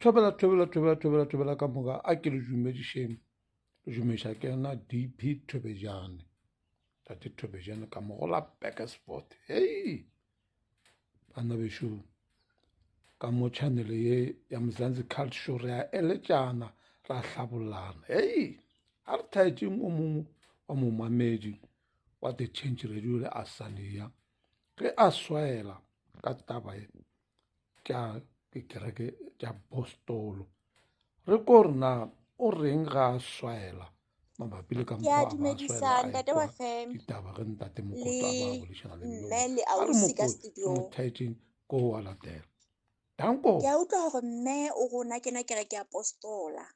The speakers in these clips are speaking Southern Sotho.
Thobela, thobela, thobela, thobela, thobela ka moka a ke le dumedišeng. Le dumiša ke yena DP Thobejane. Tate Thobejane ka mo go la Burgersfort. Hei! Bana bešo ka mo channel ye ya Mzansi Cult Show re a eletšana ra hlabollana. Hei! A re thaetšeng o mongwe wa momamedi wa The Change Radio le Asania ge a swaela ka taba ye tša dikereke tša Bostolo. Re ko re na o reng ga a swaela mabapi le ka Ke a mokgwa a ba a dumedisa swaela a ntate wa ekwa Fem ditaba ge ntate le Mokoto a ba a boledišana le mme mme le a re ausi ka Mokoto re mo studiong. thaetšeng ko wa latela. Danko. Ke a utlwa hore mme o rona kena kereke ya Apostola.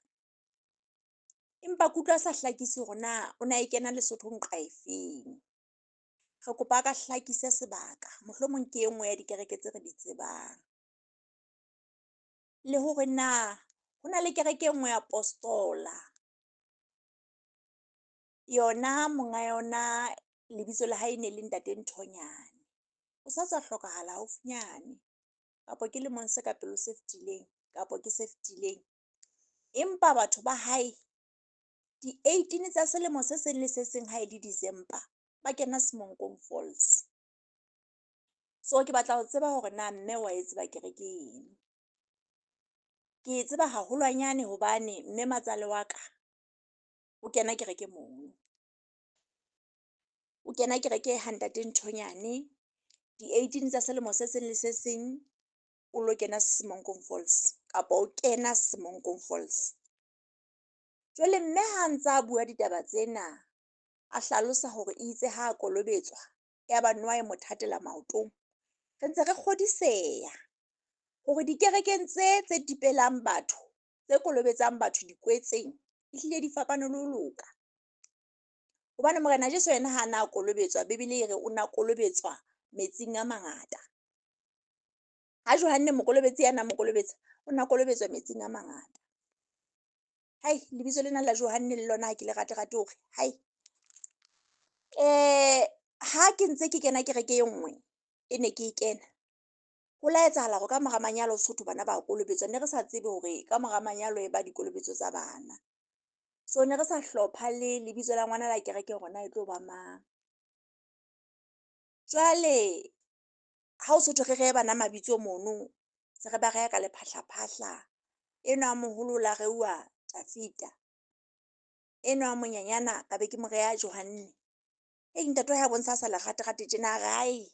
Empa ke utlwa a sa hlakise hore na o na e kena Lesotho nqa efeng. Re kopa a ka hlakise sebaka, mohlomong ke e nngwe ya dikereke tse re di tsebang. Le hore na ho na le kereke e nngwe ya Apostola. Yona monga yona lebitso la hae ne le ntate Nthonyane. O sa tswa hlokahala haufinyane kapa ke lemong se ka pele se fetileng kapa ke se fetileng. Empa batho ba hae di-18 tsa selemo se seng le se seng ha e le December ba kena Semonkong Falls. So ke batla ho tseba hore na mme wa e tseba kereke eno. Ke e tseba haholwanyane hobane mme matsale wa ka o kena kereke mono. O kena kereke ha ntate Nthonyane di-18 tsa selemo se seng le se seng o lo kena Semonkong Falls kapa o kena Semonkong Falls. Jwale mme ha ntsa bua ditaba tsena a hlalosa hore itse ha a kolobetswa ya ba noa e mo thatela maotong. Re ntse re kgodiseha hore dikerekeng tse tse tipelang batho tse kolobetsang batho dikwetseng ehlile di fapane le ho loka. Hobane Morena Jesu yena ha na kolobetswa Bibele e re o na kolobetswa metsing a mangata. Ha Johanne Mokolobetsi ya na mo kolobetsa o na kolobetswa metsing a mangata. Hai lebitso lena la Johanne le lona ha ke le rate rate hore hai. Ha ke ntse ke kena kereke e nngwe e ne ke e kena ho la etsahala hore ka mora manyalo Sotho bana ba kolobetswa ne re sa tsebe hore ka mora manyalo e ba dikolobetso tsa bana. So ne re sa hlopha le lebitso la ngwana la kereke hore na e tlo ba mang. Jwale ha o so thwe re rehe bana mabitso mono se re ba reha ka lephahlaphahla. Enwa a moholo o la reuwa Tafita, enwa a monyenyana ka be ke mo reha Johanne. Hei ntate wa hae a bontsha a sa le rate rate tjena a re ae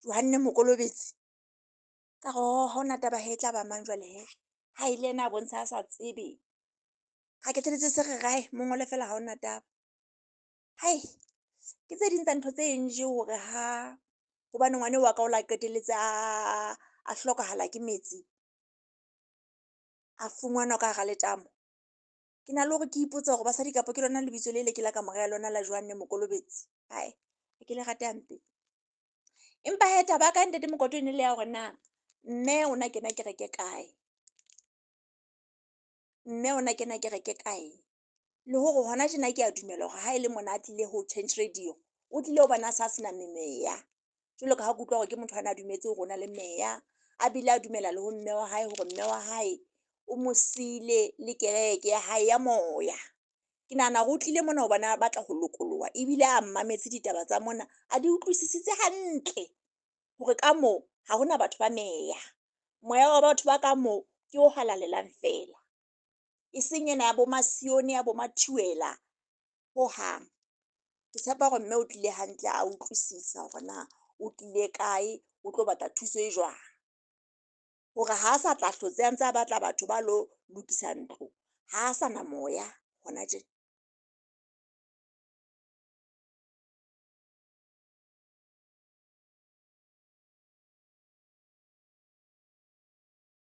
Johanne Mokolobetsi. Ka re ha hona taba hee e tla ba mang jwale hee. Ha e le yena a bontsha a sa tsebe. Ra qetelletse se re re mo ngole feela ha hona taba. Hai ke tse ding tsa ntho tse nje hore ha hobane ngwana wa ka o la qetelletse a hlokahala ke metsi. A fumanwa ka hara letamo. Ke na le hore ke ipotse hore basadi kapa ke lona lebitso le le ke la ka mo reha lona la Johanne Mokolobetsi. Hai ha ke le rate hampe. Empa hee taba ya ka ntate Mokoto e ne le ya hore na mme o na kena kereke kae. Mme o na kena kereke kae. Le hore hona tjena ke a dumela hore ha e le mona a tlile ho Change Radio o tlile hobane a sa sena memeya. Jwalo ka ha ke utlwa hore ke motho a na dumetse hore o na le meya a bile a dumela le ho mme wa hae hore mme wa hae o mo siile le kereke ya hae ya moya. Ke nahana hore o tlile mona hobane a batla ho lokoloha ebile a mametse ditaba tsa mona a di utlwisisitse hantle hore ka moo ha hona batho ba meya. Moya wa batho ba ka moo ke o halalelang feela. E seng ena ya bo masione ya bo mathuela hohang. Ke tshepa hore mme o tlile hantle a utlwisisa hore na o tlile kae o tlo batla thuso e jwang. Hore ha sa tla hlotse a ntse a batla batho ba lo lokisa ntlo ha sa na moya hona tjena.